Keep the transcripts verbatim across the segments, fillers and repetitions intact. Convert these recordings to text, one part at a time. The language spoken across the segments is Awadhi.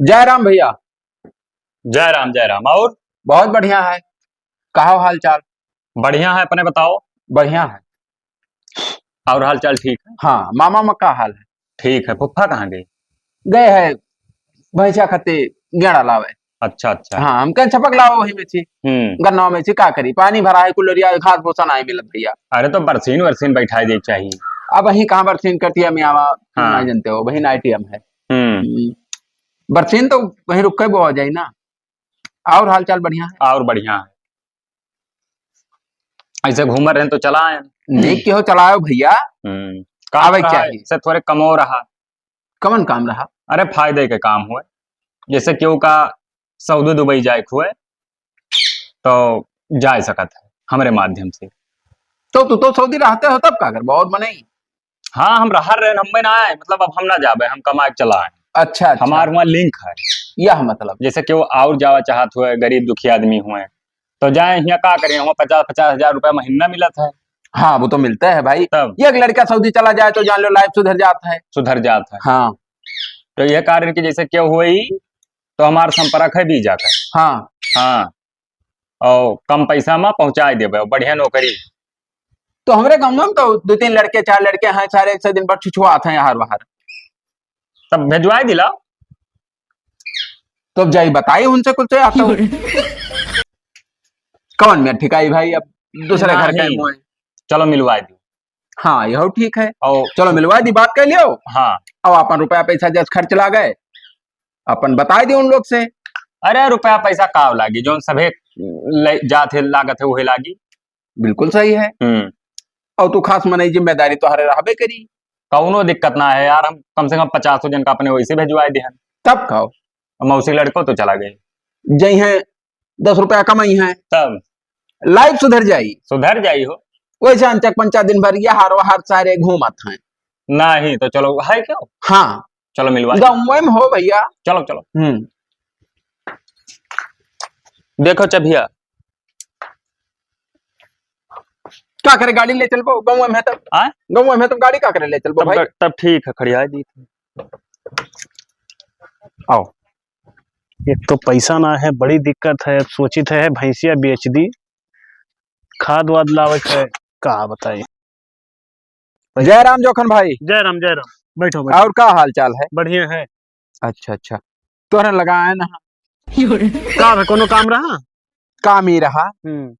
जय राम भैया। जय राम, जय राम। और? बहुत बढ़िया है, कहो हाल चाल? बढ़िया है, अपने बताओ। बढ़िया है। और हाल चाल ठीक है? हाँ, मामा में का हाल है? ठीक है। फुफ्फा कहाँ गए? गए है भैंसा खातिर गेड़ा लावे। अच्छा, अच्छा। हाँ, हम कहें छपक लाओ वही में छी। हम्म। गन्ना में छी, का करी? पानी भरा है, कुलरिया घास भूसा नहीं मिलत भैया। अरे तो बरसीन वरसीन बैठाए दे चाहिए। अब वही कहाँ बरसीन कटिया में आवा, हाँ। नहीं जानते हो, वही नाइटिया में है। हम्म। हम्म। बरसीन तो वहीं रुक के बोआ जाए ना। और हाल चाल बढ़िया है? और बढ़िया है। ऐसे घूम रहे हैं तो चला आए। देख के हो चलाओ भैया। हम्म। काम आवे रहा चाहिए। से थोड़े कमो रहा। कवन काम रहा? अरे फायदे के काम हुए, जैसे केहू का सऊदी दुबई जाए के हुए तो जाए सकत है हमरे माध्यम से। तो तू तो सऊदी रहते हो तब का कर बहुत मनई। हाँ, हम रहा रहे, हम में ना आए, मतलब अब हम ना जाबे, हम कमाए के चला आए। अच्छा, अच्छा। हमार हुआ लिंक है। यह मतलब? जैसे केहू और जावा चाहत हुए, गरीब दुखी आदमी हुए, तो जाए हियाँ का करें, हुआँ पचास, पचास हजार रुपया महीना मिलत है। हाँ, वो तो मिलता है भाई। तब? ये एक लड़का सऊदी चला जाए तो जान लो लाइफ सुधर जात है। सुधर जात है। हाँ। तो यह कारण कि जैसे केहू हुई तो हमार संपर्क है वीजा का। हाँ। हाँ। और कम पैसा में पहुँचाए देबे, बढ़िया नौकरी। तो हमरे गाँव में तो दो तीन लड़के, चार लड़के हैं, सारे एक से दिन भर छुछुआत हैं हर बाहर। तब भेजवाए दिलाओ। तो अब जाई बताई उनसे कुछ आता हो। कवन में ठिकाई भाई, अब दूसरे घर का नहीं। मुँह है। चलो मिलवाए दो। हाँ, यहो ठीक है। और चलो मिलवाए दी, बात कर लियो। हाँ। अब अपन रुपया पैसा जस खर्च लागे, अपन बताए दे उन लोग से। अरे रुपया पैसा का लागी, जौन सभे ले जात है लागत है वही लागी। बिल्कुल सही है। हम्म। और तू खास मनई, जिम्मेदारी तोहरे रहबे करी। कौनो दिक्कत ना है यार, हम कम से कम पचासो जन का अपने वैसे भेजवाए देहन। तब खाओ। मौसी लड़को तो चला गए। जई हैं दस रुपया कमाई हैं। तब? लाइफ सुधर जाई। सुधर जाई हो। वैसे अंचक पंचा दिन भर ये हारो हार सारे घूमत हैं। नहीं तो चलो, है क्यों? हाँ। चलो मिलवा। गाँव में हो भैया। चलो, चलो। हम्म। देखो चभिया। का करे गाड़ी ले चलबो? गाँव में है तब। आय? गाँव में है तब गाड़ी का करे ले चलबो तब भाई? ग-, तब ठीक है, खड़िया दी। आओ। एक तो पैसा ना है, बड़ी दिक्कत है। सोचित है भैंसिया बेच दी, खाद वाद लावे के, का बताई। जय राम जोखन भाई। जय राम, जय राम। बैठो, बैठो। और का हाल चाल है? बढ़िया है। अच्छा, अच्छा। तोहरे लगा आए ना। का भाई, कोनो काम रहा? काम ही रहा। हम्म।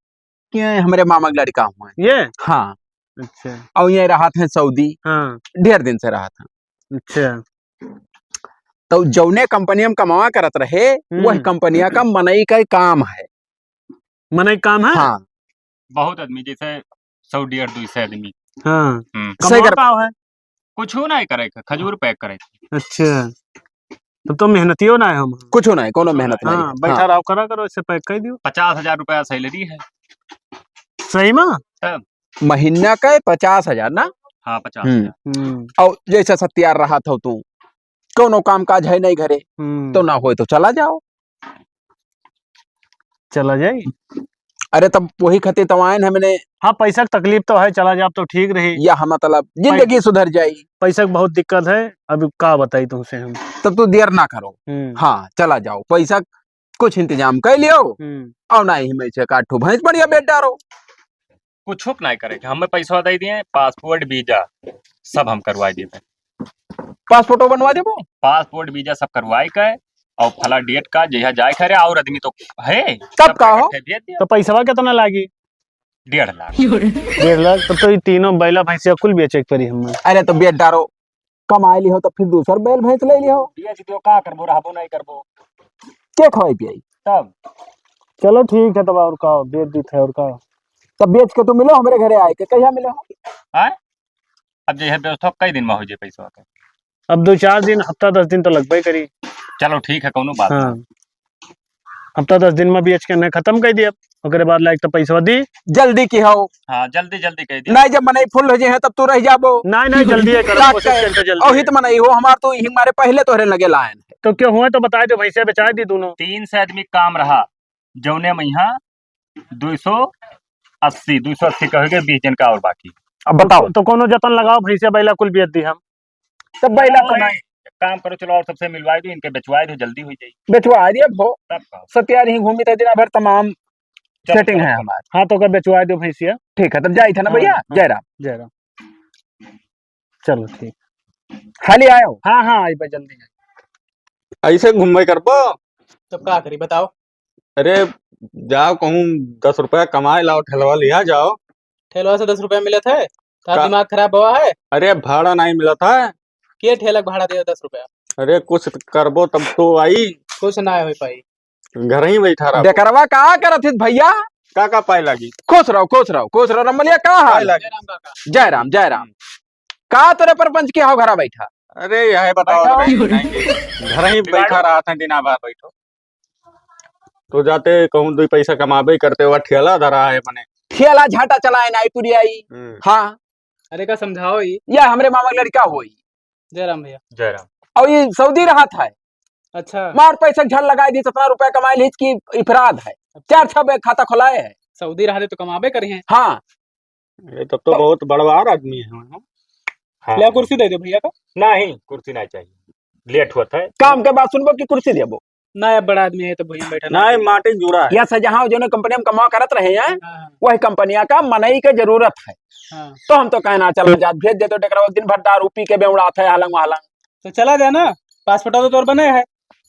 कि हमरे मामा के लड़का हुए। ये? हाँ। अच्छा। और ये रहत हैं सऊदी। हाँ। ढेर दिन से रहत हैं। अच्छा। तो जौने कंपनी में कमावा करत रहे, हम्म। वही कंपनिया का मनई का काम है। मनई काम है? हाँ। बहुत आदमी, जैसे सौ, डेढ़, दो सौ आदमी। हाँ। हम्म। सही कमावा कर पाव है? कुछ नहीं करे के, खजूर पैक करे के। अच्छा। तब तो मेहनतियो ना है हम। कुछ नहीं, कोनो मेहनत नहीं हाँ, है। बैठा हाँ। रहो, करा करो, इसे पैक कर दियो। पचास हजार रुपया सैलरी है। सही में? तब? महीना का पचास हजार ना? हाँ, पचास हजार। हम्म। हम्म। और जैसे सत्यार रहा था तू, कोनो काम काज है नहीं घरे, हम्म। तो ना होए तो चला जाओ। चला जाई। अरे तब वही खातिर तो आयन हमने। हाँ, पैसा के तकलीफ तो है, चला जाब तो ठीक रही। या हम मतलब जिंदगी पै-, सुधर जाई। पैसा के बहुत दिक्कत है, अब का बताई तुमसे हम। तब तू देर ना करो। हम्म। हाँ, चला जाओ, पैसा कुछ इंतजाम कर लियो। हम्म। और ना ही मैं से काठू भैंस बढ़िया बेच डारो। कुछ नहीं करे के, हमें पैसा दे दिए, पासपोर्ट, वीजा सब हम करवा देते। पासपोर्टो बनवा देबो? पासपोर्ट, वीजा सब करवाए के, और फला डेट का जहिया जाए के रहे, और आदमी तो है, तब सब का हो? इकट्ठे भेज दिया। तो पैसवा कितना लागी? डेढ़ लाख। डेढ़ लाख, तब तो ये तीनों बैला भैंसिया कुल बेचे के पड़ी हमें। अरे तो बेच डारो, कमाए लिहो तो फिर दूसर बैल भैंस ले लिहो। बेच दियो, का करबो, रहबो नहीं करबो। के खवाई पियाई? तब? चलो ठीक है, तब और का, बेच दी थे और का। तब बेच के तू मिलो हमरे घरे आए के, कहिया मिलो? आए? अब जे है व्यवस्था कई दिन में हो जाए पैसा के? अब दो चार दिन, हफ्ता दस दिन तो लगबे करी। चलो ठीक है, कोनो बात हाँ। नहीं। हफ्ता दस दिन में बेच के नहीं खत्म कर दिया, ओकरे बाद लायक तो पैसा दी। जल्दी की हो। हाँ, जल्दी, जल्दी कह दिया। नहीं, जब मनई फुल हो जाए तब तू रह जाबो। नहीं, नहीं, जल्दी है, करो, का कोशिश कहे? करते जल्दी। और हित मनई हो हमार, तो यही मारे पहले तोहरे लगे लायन है। तो क्यों हुए तो बताए दो, भैंसे बेचाए दी दोनों। तीन सौ आदमी काम रहा, जौने में यहाँ दो सौ अस्सी, दो सौ अस्सी कह गए, बीस जन का और बाकी। अब बताओ। तो, तो कोनो जतन लगाओ, भैंसे बैला कुल बेच दी हम। तब बैला तो नहीं। काम करो, चलो और सबसे मिलवाई दो, इनके बेचवाई दो, जल्दी होइ जाई। बेचवाई दिया भो। तब का? सत्यारी ही घूमी थे दिना भर, तमाम चलो, setting चलो, है चलो। हमार। हाँ, तो ओकर बेचवाई दो भैंसिया। ठीक है, तब जाई थे ना हाँ, भैया, हाँ, जय राम। जय राम। चलो ठीक। हाली आयो। हाँ, हाँ, आई बा, जल्दी आई। ऐसे घूमबे करबो? तब का करी बताओ? अरे जाओ कहूँ दस रुपया कमाए लाओ, ठेलवा लिया जाओ। ठेलवा से दस रुपया मिलत है? का का? दिमाग खराब हुआ है? अरे भाड़ा नहीं मिलत है। के ठेला के भाड़ा दे दस रुपया? अरे कुछ करबो तब तो आई। कुछ ना हो पाई। घर ही बैठा रहो। डेकरवा का करत हित भैया? का का पाए लागी? खुश रहो, खुश रहो, खुश रहो। रमलिया का पाए हाल? लागी? जय राम, जय राम। का तोरे परपंच के हाव घरा बैठा? अरे यह बताओ, बैठो। घर ही बिगाड़ो। बैठा रहा था दिना भर बैठो। तो जाते कहूँ दुई पैसा कमाबे करते, वह ठेला धरा है मने। ठेला झाटा चलाए ना आई तुरी आई। हम्म। हाँ। अरे का समझाओ ई? या हमरे मामा के लड़का होई। जय राम भैया। जय राम। और ये सऊदी रहत है। अच्छा। मार पैसा झड़ लगाए दी, सतना रुपया कमाए लीज की इफराद है। अच्छा। चार छह बैंक खाता खुलाए है। सऊदी रहते तो कमाबे करी हैं। हाँ। ये तब तो हाँ। बहुत बड़वार आदमी है। हाँ। ले कुर्सी दे दे भैया का। नहीं, कुर्सी नहीं चाहिए, लेट होत है। काम के बाद सुनबो कि कुर्सी देबो? ना, अब बड़ा आदमी है तो भुइयां बैठा ना। नहीं, माटी जुड़ा है। या से जहाँ जौने कंपनी में कमा करत रहे हैं, हाँ, हाँ। वही कंपनिया का मनई के जरूरत है। हाँ। तो हम तो कहना चला जात, भेज दे तो डेकरा दिन भर दारू पी के बेउड़ात है, हलंग हलंग। तो चला जा ना, पासपोर्टवा तो तोर बने है।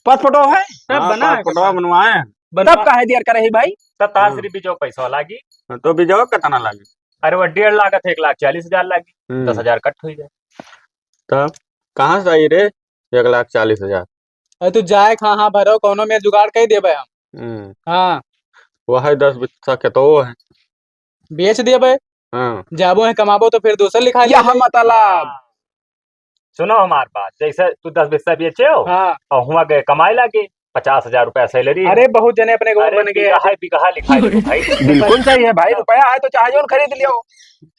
पासपोर्टवा है? सब हाँ, बना है पासपोर्टवा पासपोर्ट। बनवाए हैं। बनवा। तब काहे देर करे ही भाई? तब तार हम्म। सिर्फ बीजो पैसा लागी। हाँ, तो बीजो कितना लागी? अरे वो डेढ़ लागत है, एक लाख चालीस हजार लागी, हम्म। दस हजार कट हुई जाए। तब कहाँ से आई रे एक लाख चालीस हजार? अरे तू जाए कहाँ भरो, कौनो में जुगाड़ कर देबे हम। हम्म। हाँ। वह है दस बिस्सा खेतो है। बेच देबे। हाँ। जाबो है कमाबो तो फिर दूसर लिखा यह लेबे। मतलब। हाँ। सुनो हमार बात, जैसे तू दस बिस्सा बेचे हो हाँ। और हुआ गए कमाए लागे, पचास हजार रुपया सैलरी है। अरे बहुत जने अपने गाँव अरे बन गए हैं। बिगहा है, बिगहा लिखा दे भाई। बिल्कुल सही है भाई, रुपया है तो चाहे जौन खरीद लियो।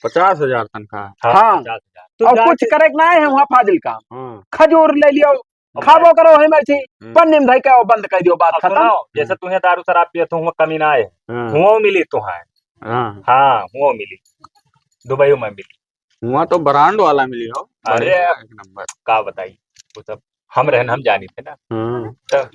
पचास हजार तनख्वाह। हाँ, हाँ। पचास हजार। तो और जा कुछ के करे के ना है वहाँ फाजिल काम। हाँ। खजूर ले लियो, अब खाबो करो है मिर्ची, हम्म। पन्नी में धई के वो बंद कर दियो, बात अब खत्म। सुनो, जैसे हम्म। तुम्हें दारू शराब पिए तो हुआ कमी ना आए, हाँ। हुआ मिली तुम्हें। हाँ। हाँ, हुआ मिली, दुबई में मिली। हुआ तो ब्रांड वाला मिली हो, अरे, बढ़िया, एक नंबर। का बताई, वो सब हम रहन, हम जानी थे ना। हाँ। तो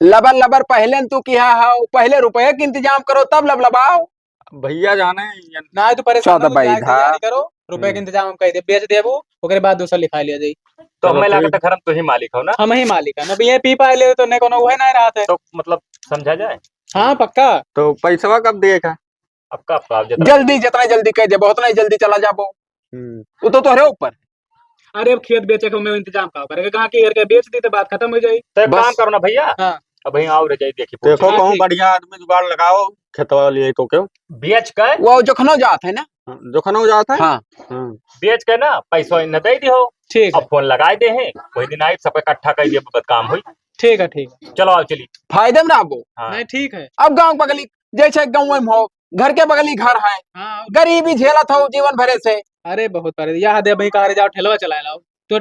लबर लबर पहले न तू किहा हो, पहले रुपये के इंतजाम करो तब लबलबाओ। भैया जाने ये ना, तू परेशान चौदह मत हो, जाए, बैधा। तैयारी करो, रुपये के हम्म। इंतजाम हम कह दे, बेच देबू, ओकरे बाद दूसरा लिखा लिया जाई। तो चलो हमें ठीक। लागत है घर में तू ही मालिक हो ना? हम ही मालिक है ना, अब ये पी पाए ले तो ने कोनो वह नहीं रहा था। तो मतलब समझा जाए? हाँ, पक्का। तो पैसवा कब देगा? अब का, अब का, जितना जल्दी, जितना जल्दी कह देबो, उतना ही जल्दी चला जाबो। हम्म। वो तो तोहरे ऊपर। अरे, अब खेत बेचे के हमें इंतजाम का करे, कहाँ के घर के बेच दी तो बात खत्म हो जाई। तो एक बस। काम करो ना भैया, हाँ। अब वहीं आओ रे, जाई देखी, देखो, पूछी। कहूँ बढ़िया आदमी जुगाड़ लगाओ, खेतवा लिए तो क्यों? बेच के वो जोखनो जात है ना? हाँ, जोखनो जात है? हाँ। हाँ। बेच के ना पैसा इन्हें दे दियो। ठीक अब है। फोन लगाए दे हैं, वही दिन आई, सब इकट्ठा कर दिए, बस काम हुई। ठीक है, ठीक है। चलो, आओ, चली। फायदे में ना आबो। हाँ। नहीं, ठीक है। अब गाँव बगली, जैसे गाँव में हो, घर के बगली घर है, हाँ। गरीबी झेलत हो जीवन भरे से। अरे, बहुत परे, यह दे भाई, कहा रे, जाओ, ठेलवा चलाए लाओ। तो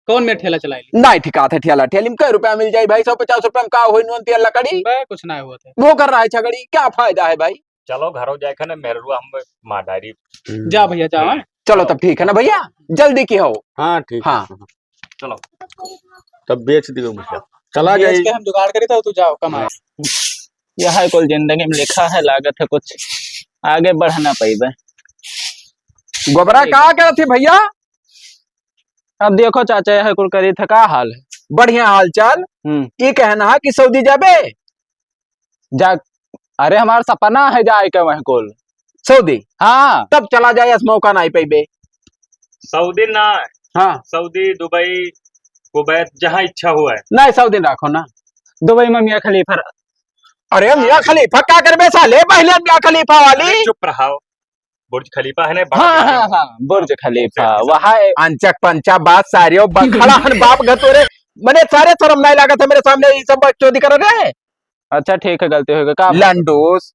कौन में ठेला चलाए ली? नहीं ठिकात है ठेला, ठेली में कै रुपया मिल जाई भाई, सौ पचास रुपया में का होई, नून तेल लकड़ी? बे, कुछ ना होत है। वो कर रहा है छगड़ी, क्या फायदा है भाई? चलो, घरों जाए खाने, मेहरुआ हम मार डारी। हम्म। जा भैया, जाओ, हाँ। चलो, तब ठीक है ना भैया, जल्दी की हो। हाँ, ठीक है। हाँ। चलो। तब बेच दियो मुझे। चला बेच जाई। के हम जुगाड़ करी तो तू जाओ, कमाए। हाँ। यह कुल जिंदगी में लिखा है, लागत है कुछ आगे बढ़ ना पइबे। गोबरा ठीक का है। करत ही भैया? अब देखो चाचा, यह कुल करी था, का हाल है? बढ़िया हाल चाल। हम्म। ये कहना है कि सऊदी जाबे? जा, अरे हमार सपना है जाए के वह कुल। सऊदी? हाँ। तब चला जाए, अस मौका नहीं पइबे। सऊदी ना। हाँ। सऊदी, दुबई, कुवैत, जहाँ इच्छा हुआ है। नहीं, सऊदी राखो ना। दुबई में मियाँ खलीफा रह- अरे मियाँ खलीफा का करबे साले, पहले मियाँ खलीफा वाली। अरे चुप रहो। बुर्ज खलीफा है ना, बड़ा हाँ, बिल्डिंग हाँ, है। हाँ, बुर्ज खलीफा, हाँ, वहाँ है। अंचक पंचा बात सारियो ब-, खड़ा हन बाप घर तोरे, मने सारे शर्म नहीं लागत है मेरे सामने, ये सब बकचोदी कर रहे हैं। अच्छा, ठीक है, गलती हो गई। का लंडोस।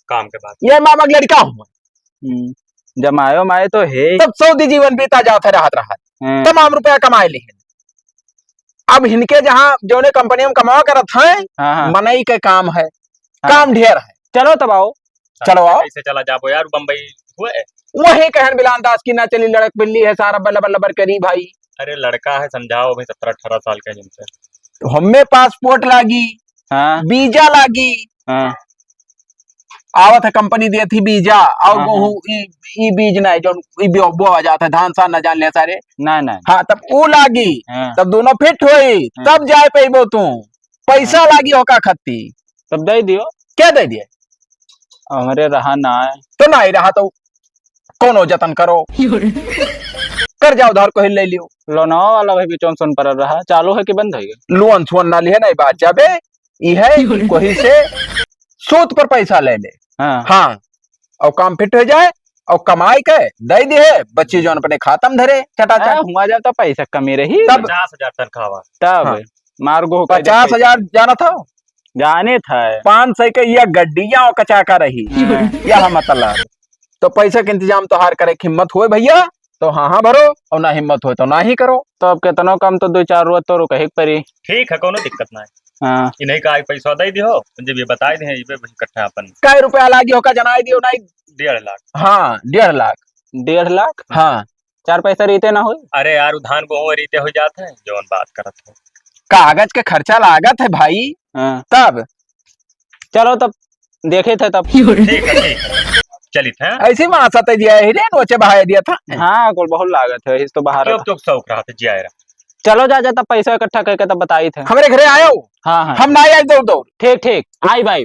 काम के बाद। ये मामा के लड़का हूँ। हम्म, जमायो माए तो है। तब सऊदी जीवन बीता जात है, रहत रहत। हम्म। तमाम रुपया कमाए लिहिन। अब हिनके जहाँ जौने कंपनी में कमावा करत हैं, हाँ, हाँ। मनई के काम है, हाँ। काम ढेर है। चलो तब आओ। चलो आओ। कैसे चला जाबो यार, बम्बई हुए? वही कहन बिलान दास की ना चली, लड़क बिल्ली है, सारा बल्ला बल्ला बर करी भाई। अरे लड़का है, समझाओ भाई, सत्रह अठारह साल का है जिनसे। तो हमें पासपोर्ट लागी, हाँ। वीजा लागी। हाँ। आवत है कंपनी देत ही वीजा, और हाँ, गेहूं हाँ। ई, ई बीज नहीं, जो ई बो-, बोआ जात है, धान सान न जान ले सारे। नहीं, नहीं। हाँ, तब ऊ लागी, हाँ। तब दोनों फिट होई, हाँ। तब जाए पइबो तू। पैसा हाँ। लागी ओका खत्ती। तब दे दियो। क्या दे दिए? हमरे रहा ना है। तो नहीं रहा तो कौनो जतन करो। कर्जा उधार कोही ले लियो। लोनवा वाला भी बीचों में सुन पड़ल रहा, चालू है कि बंद हो गया? लोन सोन ना लिहे, नहीं बात जाबे, ई है कि कोही से सूद पर पैसा ले ले। हाँ। हाँ, और काम फिट हो जाए, और कमाई के दे दिहे, बच्ची जौन अपने खाता में धरे, चटाचट। हाँ, हुआ जाता पैसा कमी रही। तब पचास हजार तनख्वाह बा। तब हाँ। मार गो होकर पचास हजार जाना था। जाने था। पाँच सौ के यह गड्डियां और कचाका रही। हाँ। यह मतलब। तो पैसा के इंतजाम तोहार करे के हिम्मत होए भैया, तो हाँ, हाँ भरो, और ना हिम्मत होए, तो ना ही करो। तो अब केतनो काम तो दो चार रोज तो रुकही के परी। ठीक है, कोनो दिक्कत ना है। हाँ। इन्हीं का आज पैसा दे दियो, जब ये बताए दे, ये पे इकट्ठा अपन। कै रुपया लागी होका जनाई दियो, नहीं? डेढ़ लाख। हाँ, डेढ़ लाख। डेढ़ लाख? हाँ। चार पैसा रीते ना होई? अरे यार, उ धान गेहूं रीते हो जात है, जौन बात करत हो। कागज के खर्चा लागत है भाई। हाँ। तब? चलो तब, देखे थे तब। ठीक है, ठीक है। चलित है। ऐसे में आशा तय दिया है रे, नोचे बहाया दिया था। हाँ, कुल बहुत लागत है, इस तो बाहर अब था। तो शौक रहा था, जिया रहा। चलो जा, जा, तब पैसा इकट्ठा करके तब बताई थे। हमरे घरे आयो। हाँ, हाँ। हम ना आई दौड़ दौड़। ठीक, ठीक, आई भाई।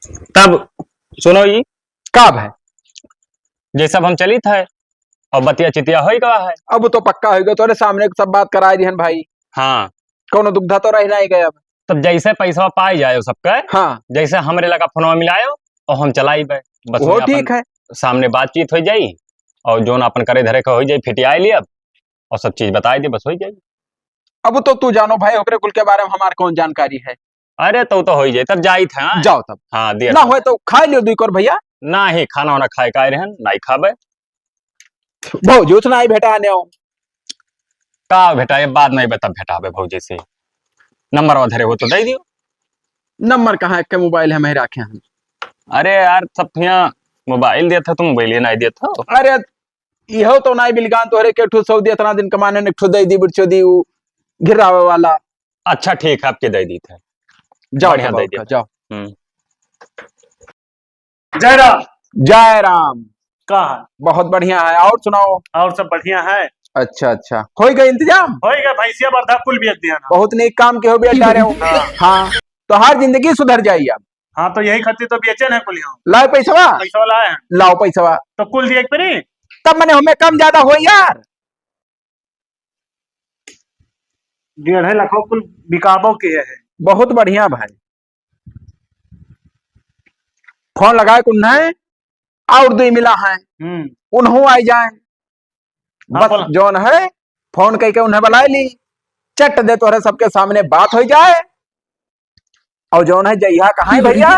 तब सुनो जी। का भाई? जैसा अब हम चलित है, अब बतिया चितिया होई गवा है। अब तो पक्का होई गवा, तोरे सामने सब बात कराई दिहन भाई। हाँ। कौनो दुविधा तो रह नहीं गया अब। तब जैसे पैसा पाई जाए सबके, हाँ। जैसे हमरे लगा फोनवा मिलायो और हम चलाई बे। बस वो में अपन ठीक है। सामने बातचीत हो जाई और जोन अपन करे धरे के हो जाई, फिटियाई लियब और सब चीज बताई दे, बस हो जाई। अब तो तू जानो भाई, ओकरे कुल के बारे में हमार कौन जानकारी है। अरे, तो, तो होई जाई, तब जाई था। जाओ तब। हाँ, दिया ना था। होए तो खा लियो दुई कोर भैया। नाही, खाना वाना खाए का रहन, नाही खाबे। भौजी उतना ही भेटा ने हो। का भेटा, ये बात नहीं बता, भेटाबे भौजी से। नंबर धरे हो तो दे दियो। नंबर कहाँ है, के मोबाइल है, मैं रखे हैं। अरे यार, सब यहाँ मोबाइल दिया था, तुम मोबाइल ये नहीं दिया था। अरे, इहो तो नाई बिलगान तोहरे के ठू सऊदी इतना दिन कमाने ने ठू दे दी बुढ़चोदी उ घिरावे वाला। अच्छा ठीक है, आपके दे दी थे। जाओ बढ़िया तब दे और दिया। का, जाओ। हम्म। जय राम। जय राम। का है? बहुत बढ़िया है, और सुनाओ? और सब बढ़िया है। अच्छा, अच्छा, हो गए इंतजाम? हो गए, भैंसिया बरधा कुल बेच दिया ना। बहुत नेक काम के हो बेटा रहे हो। हाँ। हाँ, तो हर जिंदगी सुधर जाई अब। हाँ, तो यही खातिर तो बेचन है कुल यहाँ। लाओ पैसवा। पैसवा लाए हैं। लाओ पैसवा। तो कुल दिए एक परी? तब मने हमें कम ज्यादा हो यार। डेढ़े लाख कुल बिकाबो के है। बहुत बढ़िया भाई। फोन लगाए कुल नहीं, और दुई मिला है। हम्म। उन्हों आई जाए। हाँ, बस बोला। जौन है, फोन कइके उन्हें बुलाए ली, चट दे तोहरे सबके सामने बात हो जाए। और जौन है, जइहा कहाँ है भैया,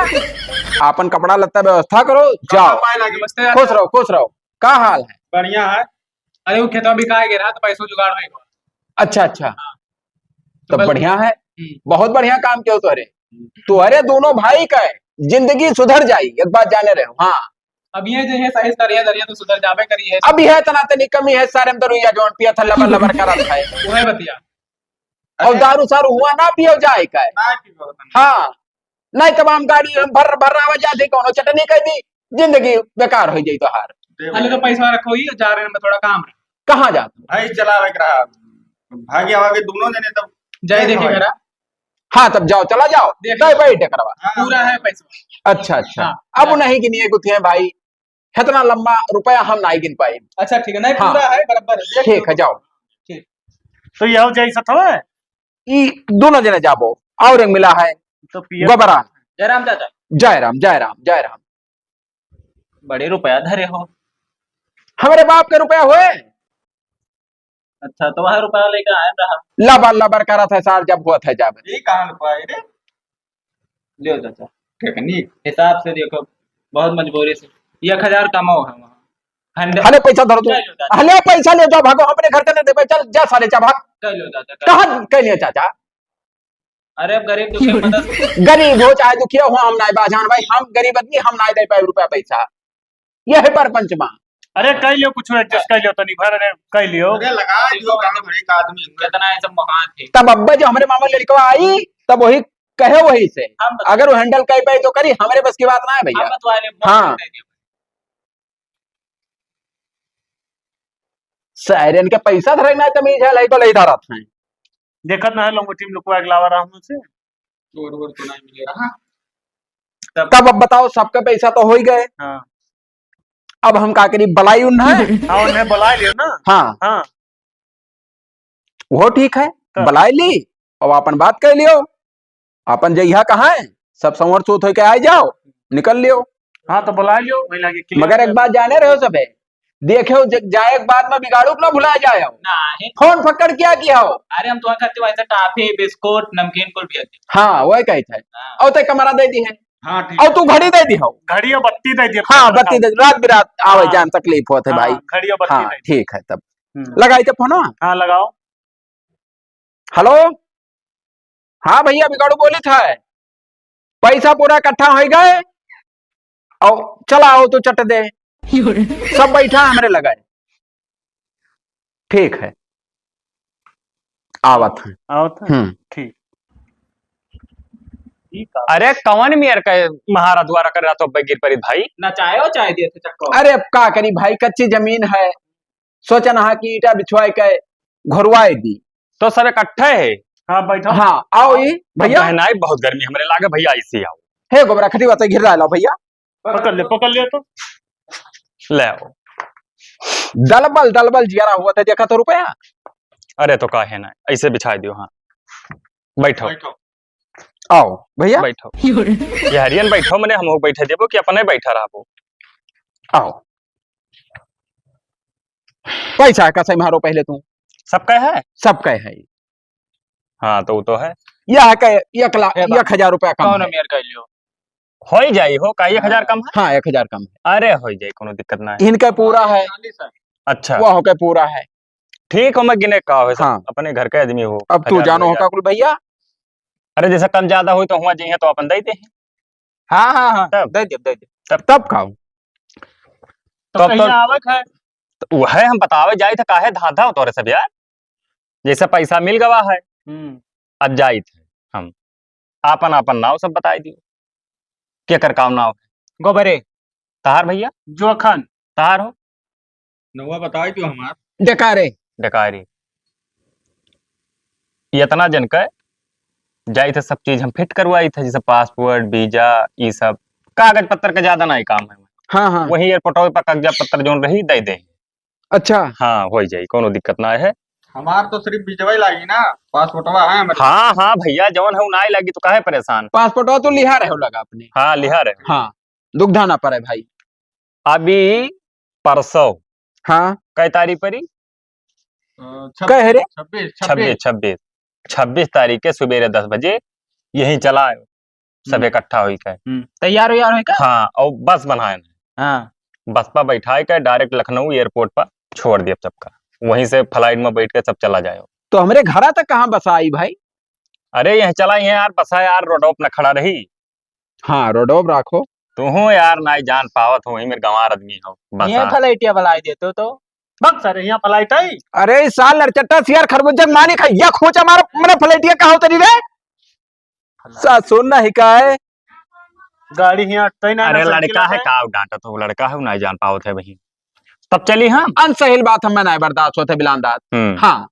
आपन कपड़ा लत्ता व्यवस्था करो, जाओ। पाए लागे। नमस्ते। खुश रहो, खुश रहो। का हाल है? बढ़िया है। अरे, वो खेतवा बिकाए गए रहा, तो पैसों जुगाड़ होएगा। अच्छा, अच्छा। हाँ। तो तब बस बढ़िया है। हम्म। बहुत बढ़िया काम कियो तोहरे। हम्म। तोहरे दोनों भाई का है, जिंदगी सुधर जाई, एक बात जाने रहे हो। हाँ। अब ये जो है सही सर, ये दरिया तो सुधर जाबे करी है। अब यह इतना तनी कमी है, सारे में तो रुइया जौन पिया था, लबर लबर करत है। वो है बतिया। और अरे। दारू सारू हुआ ना पियो जाए का है। ना पियो। हाँ, नहीं तमाम गाड़ी हम भर भर आवा जाते, कौनो चटनी कर दी, जिंदगी बेकार हो जाई तोहार। अरे तो पैसा रखो ही, जा रहे हैं, मैं थोड़ा काम है। कहाँ जात? भाई चलावे के रहा, भाग्य आवा के दोनों जने तब जाए देखे करा। हाँ, तब जाओ, चला जाओ। देख तय लो। बैठ करवा। हाँ। पूरा है पैसा। अच्छा, अच्छा। हाँ, अब हाँ। नहीं गिनिए गुथिए भाई, इतना लंबा रुपया हम नहीं गिन पाए। अच्छा, ठीक है, नहीं, हाँ। पूरा है, बराबर है, देख ठीक लो। है, जाओ। ठीक। तो यह जैसा था? ई दोनों जने जाबो, और एक मिला है। तो पिया गोबरा। जय राम चाचा। जय राम, जय राम, जय राम। बड़े रुपया धरे हो। हमरे बाप के रुपया होए। अच्छा, तो वह रुपया लेके आए रहा। लबर लबर करत है सार, जब होत है जब। ये कहाँ रुपया है रे? लियो चाचा। ठीक है, नीक। हिसाब से देखो, बहुत मजबूरी से। एक हजार कमाओ है वहाँ। हंडे-, हले पैसा धरो तू। ले लो चाचा। हले पैसा ले जाओ, भागो, अपने घर के नहीं देबे, चल, जा साले, जा भाग। ले लो चाचा, ले लो। कहाँ के लिए चाचा? अरे, अब गरीब दुखी मदद। गरीब हो चाहे दुखिया हो, हम नाय बाजान भाई, हम गरीब आदमी, हम नाय दे पाए रुपया पैसा। यह है परपंच माँ। अरे, कइ लियो, कुछ adjust कइ लियो, तनी भर, अरे, कइ लियो। अरे, लगा दियो, काम है, एक आदमी हुए। कितना है सब महान थे। तब अब्बे जो हमरे मामा लड़कवा आई, तब वही कहे वही से। हम बता- अगर वो handle कइ पाई तो करी, हमरे बस की बात ना है भइया। हम बतवा ले, हाँ। दे दियो। सायरन के पैसा धरे ना तमीज है, लइको लई धरत हैं। देखत ना है, लंगोटी में लुकवा के लावा रहा हूँ से। चोर वोर तो नहीं मिले रहा। तब तब अब बताओ, सबका पैसा तो होइ गए। हाँ। अब हम का करी, बलाई उन्हें? हाँ, उन्हें बलाई लियो ना। हाँ। हाँ। वो ठीक है, तब? बलाई ली, अब अपन बात कइ लियो, अपन जइहा कहाँ है, सब संवर सूत होके आ जाओ, निकल लियो। हाँ, तो बलाई लियो, वही लागे clear मगर एक कर। बात जाने रहो सबे, देखे हो, ज-, जाए के बाद में बिगाड़ू के ना भुला जाए हो। नहीं। फोन पकड़ क्या किया हो? अरे, हम तुम्हारे खातिर वैसे टाफी, बिस्कुट, नमकीन कुल भी आते। हाँ, वही कही थे। हाँ। और ते कमरा दे दी है। हाँ, ठीक और है। तू घड़ी दे दी हो। घड़ी और बत्ती दे दिया। हाँ, बत्ती दे, रात बिरात आवे हाँ। जान तकलीफ होत है हाँ, भाई। घड़ी और बत्ती हाँ, दे दी। ठीक है तब। हम्म। लगाई थे फोन। हाँ, लगाओ। हेलो, हाँ भइया, बिगाड़ू बोलित है, पैसा पूरा इकट्ठा होइ गए, और चला आओ तो चट दे, सब बैठा हमरे लगाए। ठीक है, आवत है। आवत है? हम्म। ठीक। ठीक है। अरे कवन मेर का महारा दुआरा कर रहा तो अब्बे गिर पड़ी भाई? ना चाहे हो चाहे दिए थे चक्को। अरे अब का करी भाई, कच्ची जमीन है, सोचन हा कि ईंटा बिछवाए के घरवाए दी। तो सब इकट्ठे है? हाँ, बैठो। हाँ, आओ ई, अब भइया। बहनाई बहुत गर्मी हमरे लागे, भइया, ऐसे आओ। हे गोबरा, खटिया से घिर रहा ला, भइया। पकड़ ले, पकड़ ले तो। ले आओ। दलबल, दलबल जियारा हुआ था, देखा तो रुपया। अरे तो काहे ना, ऐसे बिछा दियो, हाँ। बैठो। बैठो। आओ, भइया। बैठो। ये हरियन बैठो, मने हमहू बैठे देबो कि अपने बैठा रहबो? आओ। पैसा का सही मारो पहले तू। सबका है? सबका है। हाँ, तो वो तो है। यह है के एक लाख, हे बाबा, एक हजार रुपया कम कौन है। मेर कह लियो? हो ही जाई हो, का एक हजार हाँ। कम है? हाँ, एक हजार कम है। अरे, हो ही जाई, कोनो दिक्कत ना है। इनका पूरा है। चालीस है। अच्छा। वो होके पूरा है। ठीक हो, मैं गिने का हो, सब हाँ। अपने घर के आदमी हो, अब तू हजार जानो दो हो हजार। का कुल भइया? अरे, जैसे कम ज्यादा होई तो हुआ जइहे तो अपन दे दे। हाँ, हाँ, हाँ, तब? दे दे, दे दे। तब? तब का हो? तो तब कहीं तो आवक है। तो वह हम बतावे जाई थे, काहे धांधा हो तोरे सब यार? जैसे पैसा मिल गवा है, हम्म। अब जाई थे हम। आपन, आपन नाव सब बताई दियो। केकर काव नाव है? गोबरे। तहार भइया? जोखन। तहार हो? नौवा बताई दियो हमार। डकारे। डकारी। इतना जन के जाई थे, सब चीज हम fit करवाई थे, जैसे passport, visa, ई सब कागज पत्तर के ज्यादा नाई काम है। हाँ, हाँ। वही airport पर कागजात पत्तर जौन रही, दे दे। अच्छा। हाँ, हो जाई, कोनो दिक्कत ना है। हमार तो सिर्फ वीजावा ही लागी ना, पासपोर्टवा है हमारे। हाँ, हाँ भइया, जौन है उ नाई लागी तो काहे परेशान? पासपोर्टवा तो लिहा रहे हो लगा अपने। हाँ, लिहा रहे। हाँ, दुख ढाना पड़े भाई। अभी परसों। हाँ। कै तारीख परी? अ, कै है रे? छब्बीस, छब्बीस, छब्बीस। छब्बीस, छब्बीस तारीख के सुबेरे दस बजे यहीं चला आयो, सब हम्म। इकट्ठा होई के। हम्म। तैयार हो यार, होई का? हाँ, और बस बनाए हैं। हाँ। बस पर बैठाए के direct लखनऊ airport पर छोड़ दिया सबका, वहीं से flight में बैठ के सब चला जाए। तो हमरे घरा तक कहाँ बस आई भाई? अरे, यहीं चला ही है यार, बस है यार, रोड पर न खड़ा रही। हाँ, रोडो पे राखो। तू हो यार, नाई जान पावत हो, वही मेरे गंवार आदमी हो। बस ये आ। फ्लाइटिया बलाई देतो तो। बक सारे, यहाँ फ्लाइट आई। अरे, इस साल लड़चट्टा सियार खरबूजा मानी खा, या खोचा मारो, मने फ्लाइटिया कहा उतरी रे? सा सुन ना हिकाए। गाड़ी यहाँ अटतई ना, अरे, ना लड़का साइकिल है, है। का डांटत हो, लड़का है, नाई जान पावत है वही। तब चली हम। अनसहिल बात हमें नाई बर्दाश्त होते, बिलान दाद। हम्म। हाँ।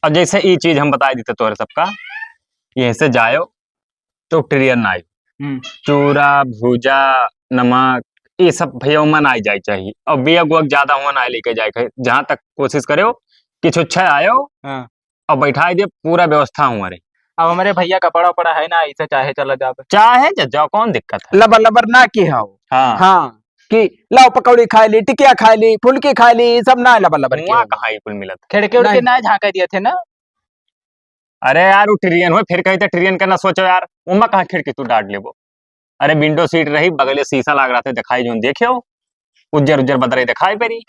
अब जैसे ई चीज हम बताई देते तोरे सबका, यहीं से जायो तो ट्रेन ना आई। हम्म। चूरा, भूजा, नमक, ये सब भैया ओमा ना आई जाए चाहिए। और बेग वेग ज्यादा हुआ ना लेके जाए के। जहाँ तक कोशिश करो कि छुच्छे आयो हाँ। और बैठाई दे, पूरा व्यवस्था हुआ रही। अब हमरे भैया कपड़ा उपड़ा है ना, ऐसे चाहे चला जावे। चाहे जा, जाओ, कौन दिक्कत है? लबर लबर ना की हो। हाँ। हाँ। कि लाओ पकौड़ी खाए ली, टिकिया खाए ली, फुल्की खाए ली, ई सब ना लबर लबर के हुआ हो। कहाँ ये कुल मिलत? खिड़की उड़की नहीं। ना झांके दिए थे ना। अरे यार, वो ट्रेन हो, फिर कहीं तो ट्रेन का ना सोचो यार, उमा कहाँ खिड़की तू डांट लेबो? अरे window seat रही, बगले शीशा लाग रहा था, दिखाई जोन देखे हो, उज्जर उज्जर बदरे दिखाई पड़ी।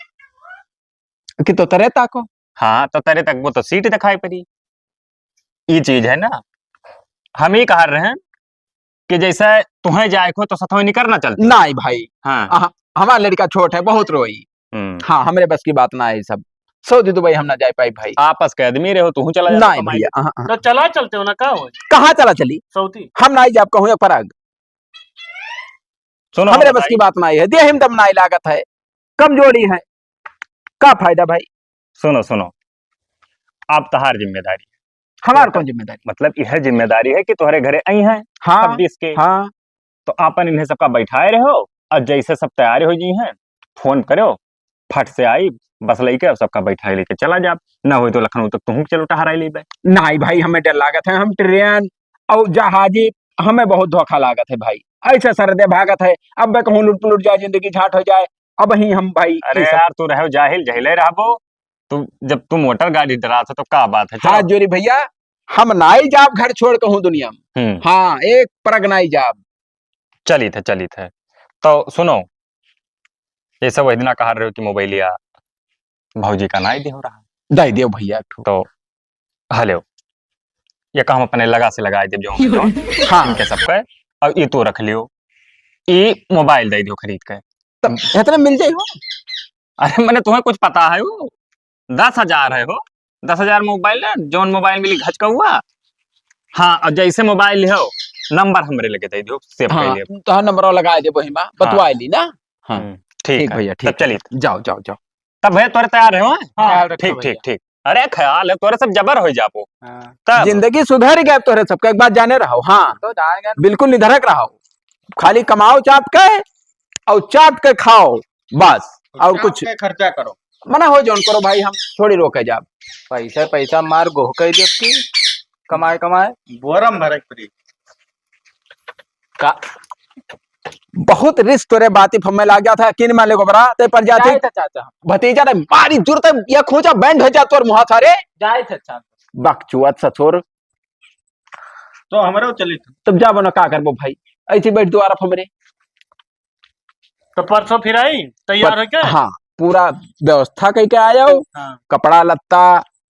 कि तो तरे ताको। हाँ, तो तरे तक वो तो seat दिखाई पड़ी। ये चीज है ना, हम ही कह रहे हैं कि जैसे तुम्हें जाए को तो सथवा निकर ना चलती। नहीं भाई। हाँ। अहा, हमार लड़िका छोट है, बहुत रोई। हम्म। हाँ, हमरे बस की बात ना है सब। सऊदी दुबई हम ना जाए पाई भाई। आपस के आदमी रहो, तू चला जा, नाहीं कमाई भइया, ले। हाँ, हाँ। तो चला चलते हो ना, का हो? कहाँ चला चली? सऊदी। हम नाहीं जाब कहूँ एक परग। सुनो हमरे बस की बात नाहीं है, देहिम दम नाहीं लागत है, कमजोरी है, का फायदा भाई? सुनो, सुनो, अब तहार जिम्मेदारी। हमार कौन जिम्मेदारी? मतलब, यह जिम्मेदारी है कि तोहरे घरे आई हैं हाँ, छब्बीस के। हाँ। तो आपन इन्हें सबका बैठाए रहो और जैसे सब तैयार हो जी हैं, फोन करो, फट से आई, बस लेके और सबका बैठाए लेके चला जाब। ना होई तो लखनऊ तक तुहूँ चलो टहराई लेबे। नाहीं भाई, हमें डर लागत है, हम ट्रेन और जहाजी, हमें बहुत धोखा लागत है भाई। ऐसे सरदे भागत है, अब बे कहूँ लुट पुलुट जाए, जिंदगी झाट हो जाए, अब ही हम भाई अरे ये सब यार, तू रहो जाहिल, जहिले रहबो। तू, जब तू मोटर गाड़ी डरात है, तो का बात है? चलो। हाथ जोड़ी भइया, हम नाई जाब घर छोड़ कहूँ दुनिया में। हम्म। हाँ, एक परग नाई जाब। चलित है, चलित है। तो सुनो, ये सब वही दिना कहा रहे हो कि मोबाइलिया भौजी का नाई देहो रहा। दे दियो भइया एक ठो। तो हेलो, ये काम अपने लगा से लगाए देब, जो हम जो हाँ। इनके सबके, और ये तो रख लियो, ये मोबाइल दे दियो खरीद के। तब इतने मिल जाई हो? अरे, मने तुम्हें कुछ पता है वो? दस हजार है हो, दस हजार मोबाइल है, जौन मोबाइल मिली घच का हुआ। हाँ, और जैसे मोबाइल हो, नंबर हमरे लगे दे दियो, सेव कर हाँ, लियो। तो हाँ, नंबर लगा देबो हिमा, हाँ। बतवा ली ना। हाँ। हम्म, ठीक ठीक है, भइया, तब ठीक है। चलिए। जाओ, जाओ, जाओ। तब भइया, तोरे तैयार है, हाँ? हाँ, ख्याल रखो ठीक, भइया। ठीक, ठीक। अरे, ख्याल है, तोरे सब जबर हो जाबो। हाँ। तब जिंदगी सुधर गए तोरे सबके, एक बात जाने रहो, हाँ। तो जान गए। बिल्कुल निधड़क रहो, खाली कमाओ चाप के और चाप के खाओ, बस, और और चाप कुछ के खर्चा करो। मना हो जौन करो भाई, हम थोड़ी रोके जाब। पैसा, पैसा मार गोह कह देब की कमाए, कमाए। बोरम भरे पड़ी। का बहुत रिस्क तोरे बाती फम्मे लाग जात है, किन माले गोबरा, ते पर जाती। जाए था चाचा। भतीजा ने मारी जुरते, ये खोचा बैंड हो जात तोर मुहा सारे। जाए था चाचा। बकचुअत ससुर। तो हमरे चली था। तब जाबो ना, का करबो भाई, ऐसी बैठ दुआरा फमरे। तो परसों फिर आई, तैयार पर-, है क्या? हाँ, पूरा व्यवस्था कई के आयो, हाँ। कपड़ा लत्ता,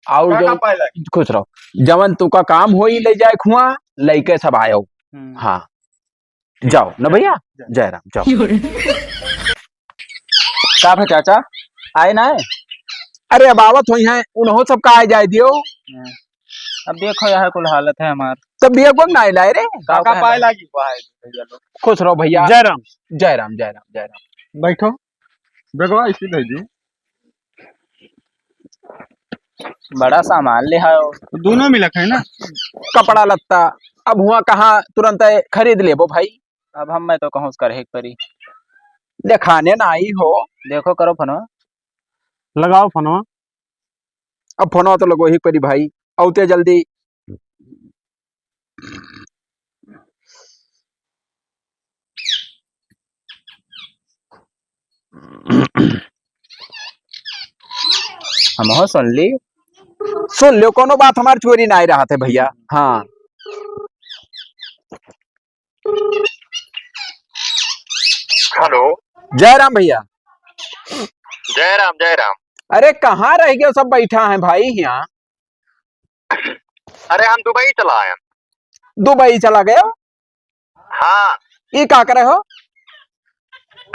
और का जो का पाए लागी? खुश रहो, जवन तू का काम होई ले जाए खुआ, लइके सब आयो। हम्म। हाँ। जाओ न भइया, जय राम, जाओ। का भा चाचा, आए ना है? अरे अब आवत होई हैं, उन्हों सबका आए जाए दियो। हाँ। अब देखो यह कुल हालत है हमार। तब बिया को ना लाए रे। का का पाए लागी? खुश रहो भइया। जय राम। जय राम, जय राम, जय राम। बैठो। बेगवा इसी दे दी। बड़ा सामान ले आयो। दोनों मिलक है ना? कपड़ा लत्ता। अब हुआ कहाँ तुरंत खरीद लेबो भाई? अब हम मैं तो कहूँ कर ही परी। देखाने ना आई हो। देखो करो फोनवा। लगाओ फोनवा। अब फोनवा तो लगो ही परी भाई। औते जल्दी। हमहू सुन ली। सुन लियो, कोनो बात हमार चोरी नाई रहत है भइया। हाँ। हेलो। जय राम भइया। जय राम, जय राम। अरे कहाँ रह गयो, सब बैठा है भाई यहाँ। अरे हम दुबई चला आए। दुबई चला गयो? हाँ। ई का करे हो?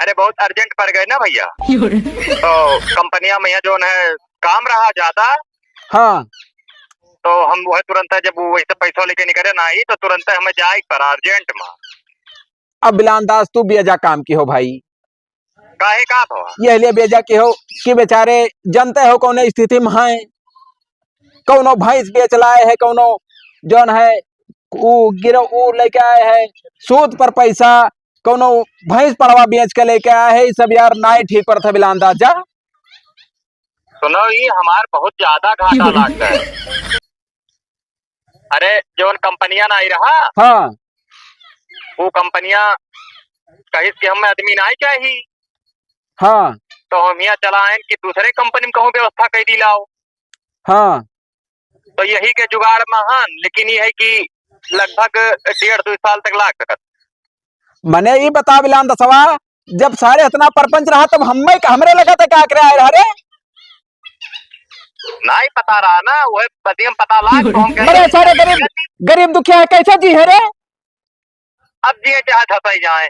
अरे बहुत urgent पड़ गए ना भइया। तो कंपनिया में यहाँ जौन है काम रहा ज्यादा। हाँ। तो हम वह तुरंत है, जब वो वैसे पैसा लेके निकले ना आई तो तुरंत हमें जाए पर urgent में। अब बिलान दास तू बेजा काम की हो भाई। काहे का भवा? यह लिए बेजा की हो कि बेचारे जानते हो कौन स्थिति में हैं, कौनो भैंस बेच लाए है, कौनो जौन है ऊ गिरो ऊ लेके आए है सूद पर पैसा, कौनो भैंस पड़वा बेच के लेके आए है, ई सब यार नाई ठीक पड़त है बिलान दास जा। सुनो, ई हमार बहुत ज्यादा घाटा लागता है। अरे, जौन कंपनिया ना आई रहा, हाँ। वो कंपनिया कहिस कि हमें आदमी ना चाही। हाँ। तो हम यहाँ चला आयन कि दूसरे कंपनी में कहूँ व्यवस्था कर दी लाओ। हाँ। तो यही के जुगाड़ में हन, लेकिन ये है कि लगभग डेढ़ दो साल तक लाग सकत। मने ई बता बिलान दसवा, जब सारे इतना परपंच रहा, तब हम्मे, हमरे लगा ते का करे आए रहा रे? नाई पता रहा ना, वह बदियम पता लाग तो हम कहे बड़े सारे गरीब, गरीब दुखिया है, कैसे जी है रे? अब जिए चाहे धसाई जाए।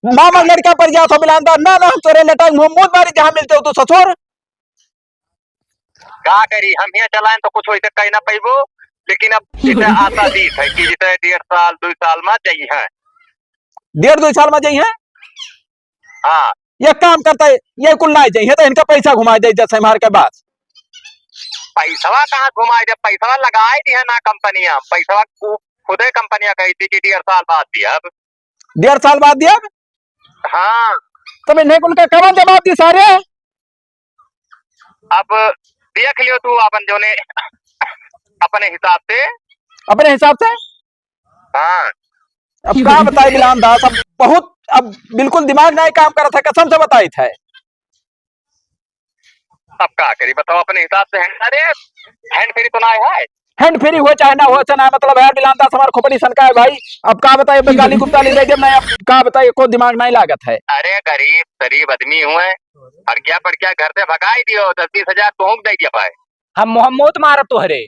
मामा लड़का पर जात हो बिलांदा, ना, ना, हम तोरे लटाई मुंह मूत मारी जहाँ मिलते हो तू ससुर। का करी, हम हियाँ चलाएन तो कुछ वैसे कह ना पैबो, लेकिन अब इसे आशा दीत है कि जिसे डेढ़ साल, दुई साल में जइहैं। डेढ़ दुई साल में जइहैं? हाँ। ये काम करता है, ये कुल ना जइहैं, तो इनका पैसा घुमा दे, जैसे हमारे के बाद। पैसवा कहाँ घुमाए दे, पैसवा लगाए दिया ना कंपनिया, पैसवा खु-, खुदे कंपनिया कही थी कि डेढ़ साल बाद दिया। अब डेढ़ साल बाद दिया? हाँ। तब इन्हें कुल का कवन जवाब दी सारे? अब देख लियो तू अपन जोने, अपने हिसाब से। अपने हिसाब से? हाँ। अब का बताई बिलान दास, अब बहुत, अब बिल्कुल दिमाग नहीं काम करत है, कसम से बताई थे। अब का करी बताओ अपने हिसाब से। अरे, hand free तो ना है। Hand free हो चाहे ना हो, से ना मतलब है यार, बिलान दास हमार खोपड़ी सनका है भाई। अब का बताई, अब गाली गुप्ता ले दे, ना अब का बताई, को दिमाग नहीं लागत है। अरे, गरीब शरीफ आदमी हुए, अड़किया पड़किया घर से भगाई दियो, दस बीस हजार तो हम दे दिया भाई। हम मोहम्मद मारत तोहरे।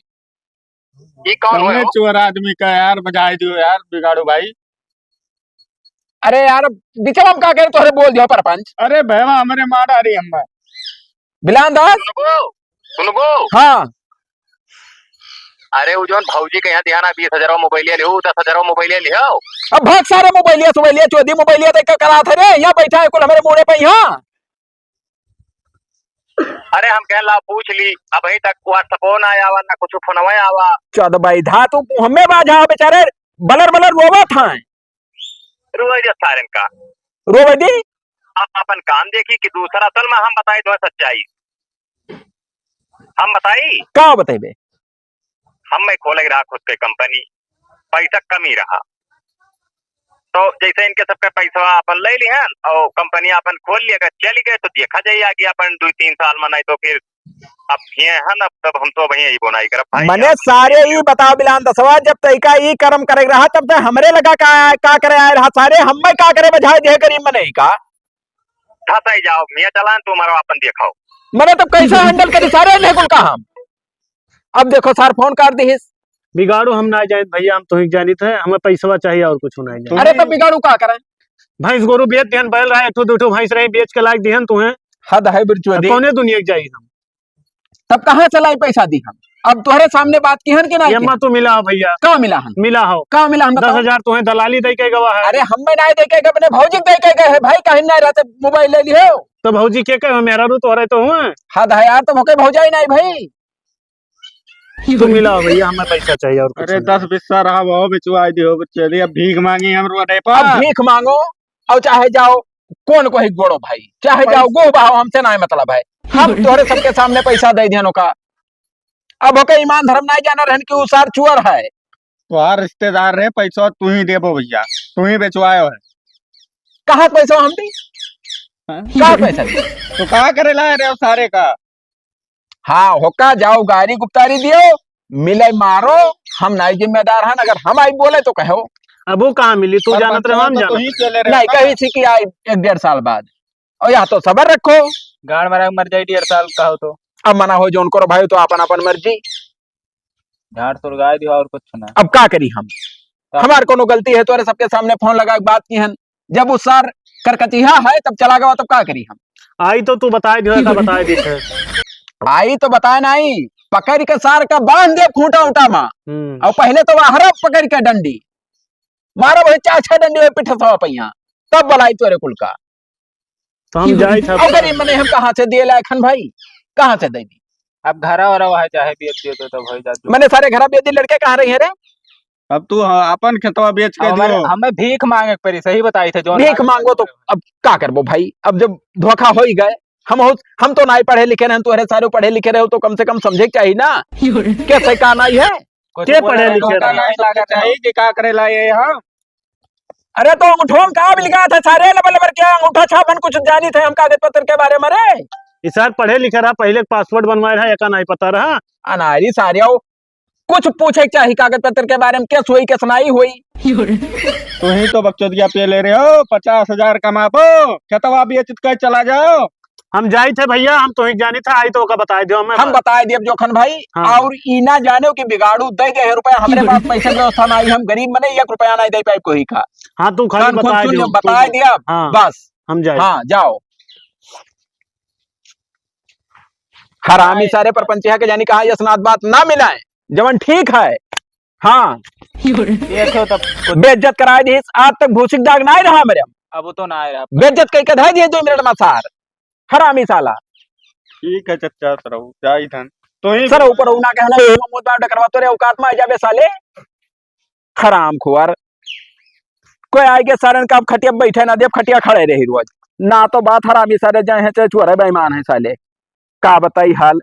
ई कौन हुए हमने हो? चोर आदमी का यार, बजाए दियो यार, बिगाड़ू भाई। अरे यार, बिचवा में का करे तोहरे बोल दियो परपंच। अरे भैया, हमरे मार आ रही हम। बिलान दास? सुनबो, सुनबो। हाँ। अरे, उ जौन भौजी के यहाँ दिया ना बीस हजार मोबाइलिया लिहो, दस हजार मोबाइलिया लिहो। अब भाग सारे मोबाइलिया, सोबाइलिया, चोदी मोबाइलिया देख के करा थे रे, यहाँ बैठा है कुल हमारे मोड़े पे यहाँ। अरे, हम कहे ला पूछ ली, अबहीं तक WhatsApp ना आवा, ना कुछ फोनवा आवा। चोद बैधा, तू हमें बाझा बेचारे, बलर बलर रोवत हैं। रोए दे सारन का। रोवे दी। आप अपन काम देखी कि दूसरा, असल में हम बताई दो सच्चाई। हम बताई? का बतेबे? हम मैं खोले रहा खुद के कंपनी, पैसा कमी रहा, तो जैसे इनके सबके पैसा अपन ले लिहन और कंपनी अपन खोल लिया, अगर चल गए तो देखा जाए आगे अपन दो तीन साल में, नहीं तो फिर अब ये है ना, तब हम तो वहीं यही बोनाई करब भाई। मने सारे ही बताओ बिलान दसवा, जब तैका ई कर्म करे रहा, तब तो हमरे लगा का, का करे आए रहा सारे, हम में का करे बजाए दे गरीब मने ही का। धसाई जाओ, मियाँ चलान तुम्हारा अपन देखाओ। मने तब कैसे handle करी सारे इन्हें कुल का हम? अब देखो सार फोन काट दिहिस। बिगाड़ू हम ना जानित भैया, हम तो ही जानित है, हमें पैसवा चाहिए और कुछ नहीं जानित। अरे तो बिगाड़ू का करें? भैंस गोरू बेच दिहन, बैल रहा, एक ठो दो ठो भैंस रही, बेच के लाग दिहन तुहें। हद है बिरचुआ अब दी। कौने दुनिया के जाई हम? तब कहाँ से लाई पैसा दी हम? अब तोहरे सामने बात किहन कि नहीं ये किहन? अम्मा तू मिला हो भैया। का मिला हम? मिला हो। का मिला हम बताओ? दस हजार तुहें दलाली दे के गवा है। अरे हमें नहीं दे के गए, अपने भौजी के दे के गए है भाई, कहीं नहीं रहते मोबाइल ले लियो। तो भौजी के कहे मेहरारू तोहरे तो हुए। हद है यार, तुम होके भौजाई नहीं भाई। तू मिला हो भैया, हमें पैसा चाहिए और कुछ अरे नहीं। दस बिस्सा रहा वो बिचवा दियो, चलिए अब भीख मांगी हम रोडे पर। अब भीख मांगो और चाहे जाओ कौन को ही गोड़ो भाई, चाहे जाओ गोह बहाओ, हमसे ना मतलब है। हम तोहरे सबके सामने पैसा दे दिहन ओका। अब ओके ईमान धर्म नहीं जाना रहन कि उ सार चुअर है। तोहार रिश्तेदार रहे, पैसा तू ही देबो भैया, तू ही बेचवायो है। कहाँ पैसा हम दी? हाँ? कहाँ पैसा दी? तो का करे ला रहे हो सारे का? हाँ, होका जाओ, गारी गुप्तारी दियो, मिले मारो, हम नाई जिम्मेदार हन, अगर हम आई बोले तो कहो। अब वो कहाँ मिली? तू पर जानत रहे, हम तो जानत ही रहे। चले रहे नहीं, ना। कही सी कि आई एक डेढ़ साल बाद। और या तो सबर रखो। गाड़ मरा के मर जाई डेढ़ साल का हो तो। अब मना हो जो उनको रो भाई, तो अपन अपन मर्जी। झाड़ सुलगाए दियो और कुछ ना। अब का करी हम? का? हमार कोनो गलती है, तोरे सबके सामने फोन लगा के बात किहन। जब उ सार करकचिहा है, तब चला गवा, तब का करी हम? आई तो तू बताए दियो, का बताए देते। आई तो बताए नहीं, पकड़ के सार का बांध दे खूंटा उटा मा। हम्म। और पहले तो वहरा पकड़ के डंडी मारा, वही चार छह डंडी में पिठे सवा पहिया, तब बोलाई तोरे कुल का। तो हम जाई था। अगर ये मने हम कहाँ से दिए लायक हन भाई, कहाँ से दे दी? अब घरा वरा वहाँ चाहे बेच दियो तो, तो भाई जात। मने सारे घरा बेच दी, लड़के कहाँ रही हैं रे? अब तू ह-, अपन खेतवा बेच के अब हमारे, दियो। हमें भीख मांगे के पड़ी, सही बताई थे, जौन भीख मांगे मांगो तो पड़ी। अब का करबो भाई, अब जब धोखा हो ही गए, हम हो, हम तो नहीं पढ़े लिखे रहे, तोहरे सारे पढ़े लिखे रहे हो तो कम से कम समझे के चाहिए ना। कैसे का नहीं है? कुछ के बोले पढ़े रहे लिखे तो रहे? नहीं लगा चाहिए कि का करे ला ये यहाँ? अरे तो अंगूठो में का लिखा था सारे, लबर लबर के अंगूठा छापन कुछ जानी थे हम कागज पत्र के बारे में रे? ई सार पढ़े लिखे रहा, पहले पासपोर्ट बनवाए रहा, एका नहीं पता रहा। अनारी सारे हो, कुछ पूछे के चाही कागज पत्र के बारे में, केस हुई केस नहीं हुई। तू ही तो बकचोदिया पे ले रहे हो, पचास हजार कमाबो, खेतवा बेच के चला जाओ। हम जाइत है भइया, हम तोहिक जानित है, आई तो ओका बताइ दियो, हमें हम बा- बताइ दियब जोखन भाई। हाँ। और ई ना जानेउ कि बिगाड़ू दइ दे रुपया, हमरे पास पैसा व्यवस्था ना आई, हम गरीब मने एक रुपया ना दइ पाइब कोही का। हाँ, तू खाली कान खोल बताइ सुन दियो, ले, बताइ तू दियब, हाँ, बस। हम जाए। हाँ, जाओ। हरामी सारे परपंचिया के जानी कहाँ यसनाथ बात ना मिलाए, जवन ठीक है। हाँ। देखो तब। बेइज्जत कराइ दिहिस, आज तक भूसिक दाग नाहीं रहा मेरे। अब वो तो नाहीं रहा। बेइज्जत कइके धइ दिहिस दुइ मिनट मा सार। हरामी साला। ठीक है चच्चा, सरऊ, जाई थन। तो ही सर ऊपर उना कहना, ये मुंह बांध करवा, तोरे औकात मा आ जाबे साले। हराम खुआर। कोई आइगे सारन का अब खटिया बैठे ना देब, खटिया खड़े रही रोज। ना तो बात हरामी सारे जाए हैं, चाहे चोर है, बेईमान है साले। का बताई हाल,